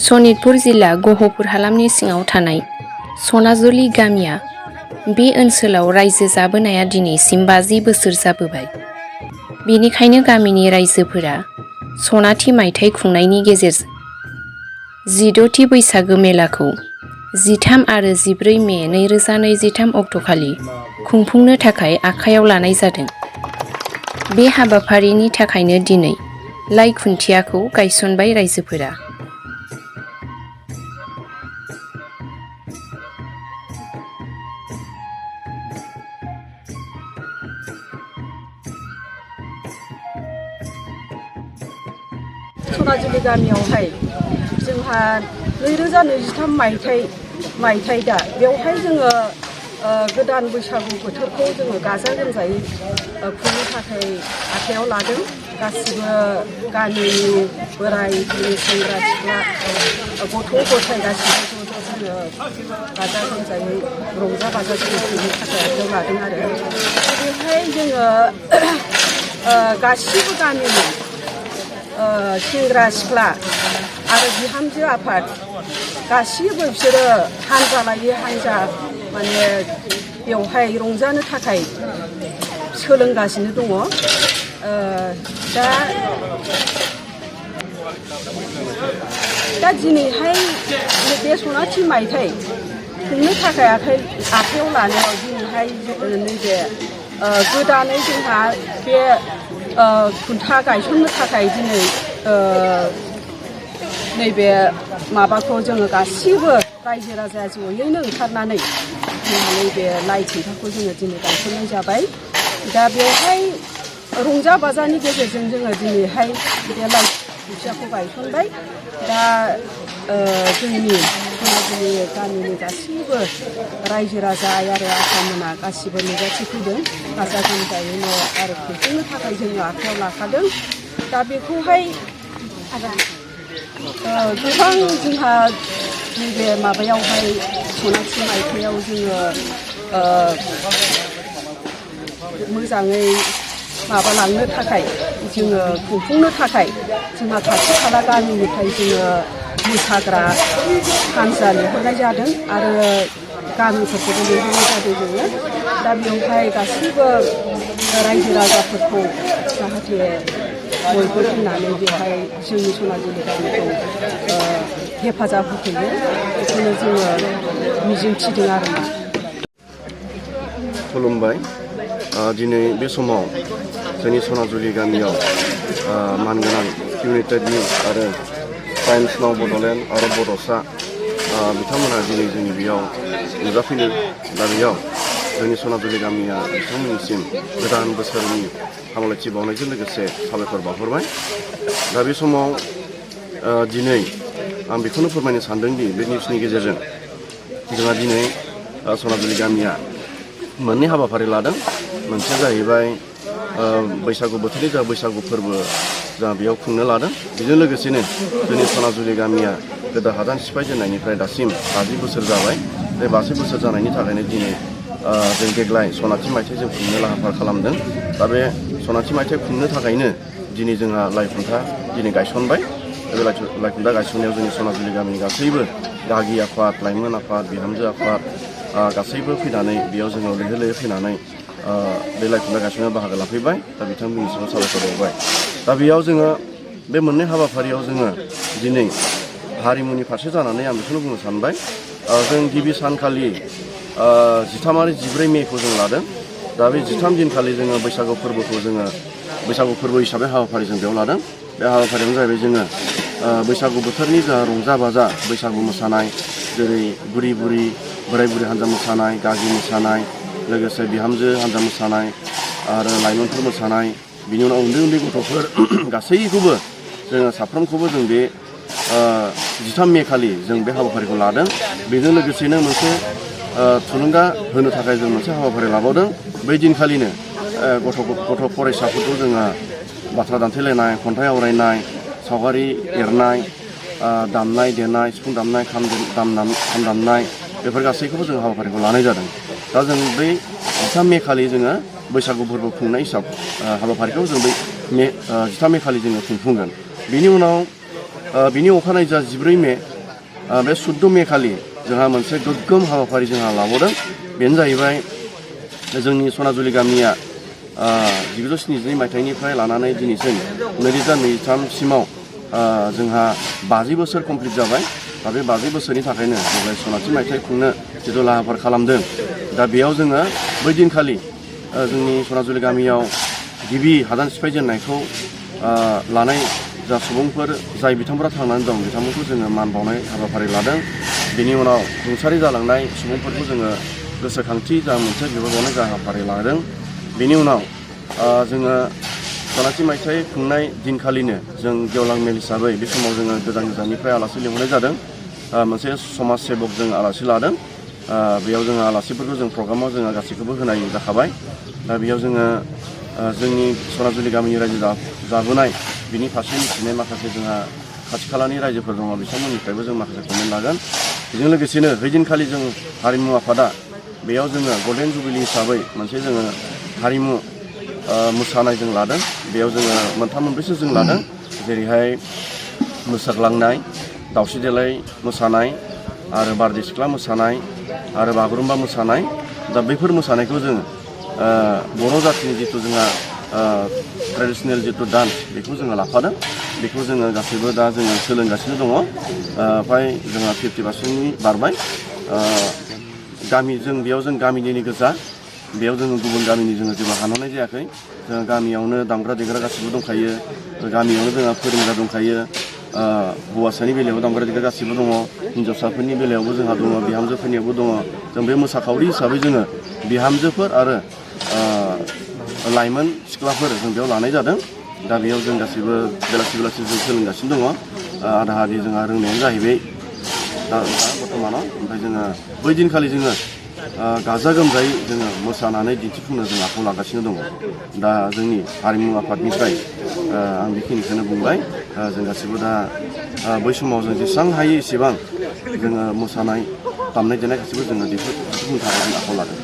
सनितपुर जिल्ला गहपुर हालामनि सिङाव थानाय सनाजुलि गामिया बे ओनसोलाव रायजो जाबोनाया दिनैसिम 50 बोसोर जाबोबाय। बेनिखायनो गामिनि रायजोफोरा सनाथि मायथाइ खुंनायनि गेजेरजों 16थि बैसागो मेलाखौ 13 आरो 14 मे 2023 अक्ट'खालि खुंफुंनो थाखाय आखायाव लानाय जादों। बे हाबाफारिनि थाखायनो दिनै लाइ खुन्थियाखौ गायसनबाय रायजोफोरा। सनाजुलि गामियावहाय जोंहा 2023 मायथाइ दा बेवहाय जोङो गोदान बैसागु बोथोरखौ जोङो गाजा गोमजायै खुंनो थाखाय आखायाव लादों। गासिबो गामिनि बोराय बुरै सेंग्रा सिख्ला गथ' गथाय गासिबो जोङो गाजा गोमजायै रंजा बाजा जोङो खुंनो थाखाय आखायाव लादों आरो बेवहाय जोङो गासिबो गामिनि सेंग्रा सिख्ला आरो बिहामजो आफाद गासिबो बिसोरो हानजा लायै हानजा माने बेवहाय रंजानो थाखाय सोलोंगासिनो दङ। दा दिनैहाय बे सनाथि मायथाइ खुंनो थाखाय आखायाव लानायाव दिनैहाय नैबे गोदानै जोंहा बे खुन्था गायसननो थाखाय दिनै नैबे माबाखौ जोङो गासिबो रायजो राजा जयैनो ओंखारनानै जोंहा नैबे लाइ खुन्थाखौ जोङो दिनै गायसननाय जाबाय। दा बेवहाय रंजा बाजानि गेजेरजों जोङो दिनैहाय बे लाइ खुन्थियाखौ गायसनबाय। दा जोंनि सनाजुलि गामिनि गासैबो रायजो राजा आरो आफामोना गासिबो नुजाथिफैदों गाजा गोमजायैनो आरो खुंफुंनो थाखाय जोङो आखायाव लाखादों। दा बेखौहाय गोबां जोंहा नैबे माबायावहाय सनाथि मायथाइयाव जोङो मोजाङै माबालांनो थाखाय जोङो खुंफुंनो थाखाय जोंहा खाथि खाला गामिनिफ्राय जोङो मोसाग्रा हानजा लिंहरनाय जादों आरो गामिफोरखौबो लिंहरनाय जादों जोङो। दा बेवहाय गासैबो रायजो राजाफोरखौ जाहाथे बयबो फैनानै बेवहाय जोंनि सनाजुलि गामिखौ हेफाजाब होफैयो बेखौनो जोङो मिजिंथिदों आरोना। खुलुमबाय। दिनै बे समाव जोंनि सनाजुलि गामियाव मानगोनां इउनाइटेड निउज आरो टाइम्स नाव बड'लेण्ड आरो बड'सा बिथांमोनहा दिनै जोंनि बेयाव नुजाफैदों। दा बेयाव जोंनि सनाजुलि गामिया बिथांमोननिसिम गोदान बोसोरनि हामलायथि बावनायजों लोगोसे साबायखर बावहरबाय। दा बे समाव दिनै आं बेखौनो फोरमायनो सानदोंदि बे निउसनि गेजेरजों जोंहा दिनै सनाजुलि गामिया मोननै हाबाफारि लादों। मोनसेया जाहैबाय बैसागु बोथोरनि जा बैसागु फोरबो जोंहा बेयाव खुंनो लादों। बेजों लोगोसेनो जोंनि सनाजुलि गामिया गोदो हादान सिफायजेननायनिफ्राय दासिम 50 बोसोर जाबाय। बे 50 बोसोर जानायनि थाखायनो दिनै जों देग्लाय सनाथि मायथाइ जों खुंनो लाहार फाहार खालामदों। दा बे सनाथि मायथाइ खुंनो थाखायनो दिनै जोंहा लाइ खुन्था दिनै गायसनबाय। बे लाइ खुन्था गायसननायाव जोंनि सनाजुलि गामिनि गासैबो गागि आफाद, लाइमोन आफाद, बिहामजो आफाद गासैबो फैनानै बेयाव जोङो लैहोर लैहोर फैनानै बे लाइ खुन्था गायसननायाव बाहागो लाफैबाय। दा बिथांमोननिसिम साबायखर बावबाय। दा बेयाव जोङो बे मोननै हाबाफारियाव जोङो दिनै हारिमुनि फारसे जानानै आं बेखौनो बुंनो सानबाय। जों गिबि सानखालि 13 आरो 14 मेखौ जों लादों। दा बे 13 दिनखालि जोङो बैसागु फोरबोखौ जोङो बैसागु फोरबो हिसाबै हाबाफारि जों बेयाव लादों। बे हाबाफारियानो जाहैबाय जोङो बैसागु बोथोरनि जा रंजा बाजा बैसागु मोसानाय, जेरै बुरि बुरि बोराय बुरि हान्जा मोसानाय, गागि मोसानाय, लोगोसे बिहामजो हान्जा मोसानाय आरो लाइमोनफोर मोसानाय, बिनि उनाव उन्दै उन्दै गथ'फोर गासैखौबो जोङो साफ्रोमखौबो जों बे 13 मे खालि जों बे हाबाफारिखौ लादों। बेजों लोगोसेनो मोनसे थुलुंगा होनो थाखाय जों मोनसे हाबाफारि लाबावदों। बै दिनखालिनो गथ' फरायसाफोरखौ जोङो बाथ्रा दान्थेलायनाय, खन्थाइ आवरायनाय, सावगारि एरनाय, दामनाय देनाय, सिफुं दामनाय, खाम दामनाय बेफोर गासैखौबो जों हाबाफारिखौ लानाय जादों। दा जों बै 13 मे खालि जोङो बैसागु फोरबो खुंनाय हिसाब हाबाफारिखौ जों बै 13 मे खालि जोङो खुंफुंगोन। बिनि उनाव बिनि अखानायै जा 14 मे बे 14 मे खालि जोंहा मोनसे गोग्गोम हाबाफारि जोंहा लाबावदों। बेनो जाहैबाय जोंनि सनाजुलि गामिया 1972 मायथाइनिफ्राय लानानै दिनैसिम 2023सिमाव जोंहा 50 बोसोर कमप्लिट जाबाय। दा बे 50 बोसोरनि थाखायनो जेब्ला सनाथि मायथाइ खुंनो जिथु लाहार खालामदों, दा बेयाव जोङो बै दिनखालि जोंनि सनाजुलि गामियाव गिबि हादान सिफायजेननायखौ लानाय जा सुबुंफोर जाय बिथांफोरा थांनानै दं बिथांमोनखौ जोङो मान बावनाय हाबाफारि लादों। बेनि उनाव रुंसारि जालांनाय सुबुंफोरखौ जोङो गोसोखांथि जा मोनसे बिबार बावनाय जा हाबाफारि लादों। बेनि उनाव जोङो सनाथि मायथाइ खुंनाय दिनखालिनो जों गेवलां मेल हिसाबै बे समाव जोङो गोजान गोजाननिफ्राय आलासि लिंहरनाय जादों। मोनसे समाज सेबक जों आलासि लादों। बेयाव जोङो आलासिफोरखौ जों प्रग्रामाव जोङो गासैखौबो होनाय जाखाबाय। दा बेयाव जोङो जोंनि सनाजुलि गामिनि रायजो जाबोनाय बिनि फारसे मिथिनाय माखासे जोंहा खाथि खालानि रायजोफोर दङ, बिथांमोननिफ्रायबो जों माखासे कमेन्ट लागोन। बेजों लोगोसेनो हैदिनखालि जों हारिमु आफादा बेयाव जोङो गल्डेन जुबिलि हिसाबै मोनसे जोङो हारिमु मोसानाय जों लादों। बेयाव जोङो मोनथाम मोनब्रैसो जों लादों, जेरैहाय मोसाग्लांनाय, दावस्रि देलाय मोसानाय, आरो बारदै सिख्ला मोसानाय, आरो बागुरुम्बा मोसानाय। दा बैफोर मोसानायखौ जोङो बर' जाथिनि जिथु जोंहा ट्रेडिसनेल जिथु डान्स बेखौ जोङो लाफादों। बेखौ जोङो गासैबो दा जोङो सोलोंगासिनो दङ। ओमफ्राय जोंहा 50% बारबाय। बेयाव जों गामिनि गोजा, बेयाव जोङो गुबुन गामिनि जोङो जेबो हानहरनाय जायाखै। जोङो गामियावनो दामग्रा देग्रा गासिबो दंखायो, गामियावनो जोंहा फोरोंग्रा दंखायो। हौवासानि बेलायाव दामग्रा देग्रा गासिबो दङ, हिन्जावसाफोरनि बेलायावबो जोंहा दङ, बिहामजोफोरनियावबो दङ। जों बे मोसाखावरि हिसाबै जोङो बिहामजोफोर आरो लाइमोन सिख्लाफोर जों बेयाव लानाय जादों। दा बेयाव जों गासैबो बेलासि जों सोलोंगासिनो दङ। आधा आधि जोंहा रोंनायानो जाहैबाय दा बर्थमानाव। ओमफ्राय जोङो बै दिनखालि जोङो गाजा गोमजायै जोङो मोसानानै दिन्थिफुंनो जों आखायाव लागासिनो दङ। दा जोंनि हारिमु आफादनिफ्राय आं बेखिनिखौनो बुंबाय। जों गासैबो दा बै समाव जों जेसेबां हायो एसेबां जोङो मोसानाय, दामनाय देनाय गासैबो जोङो दिन्थिफुंनो थाखाय जों आखायाव लादों।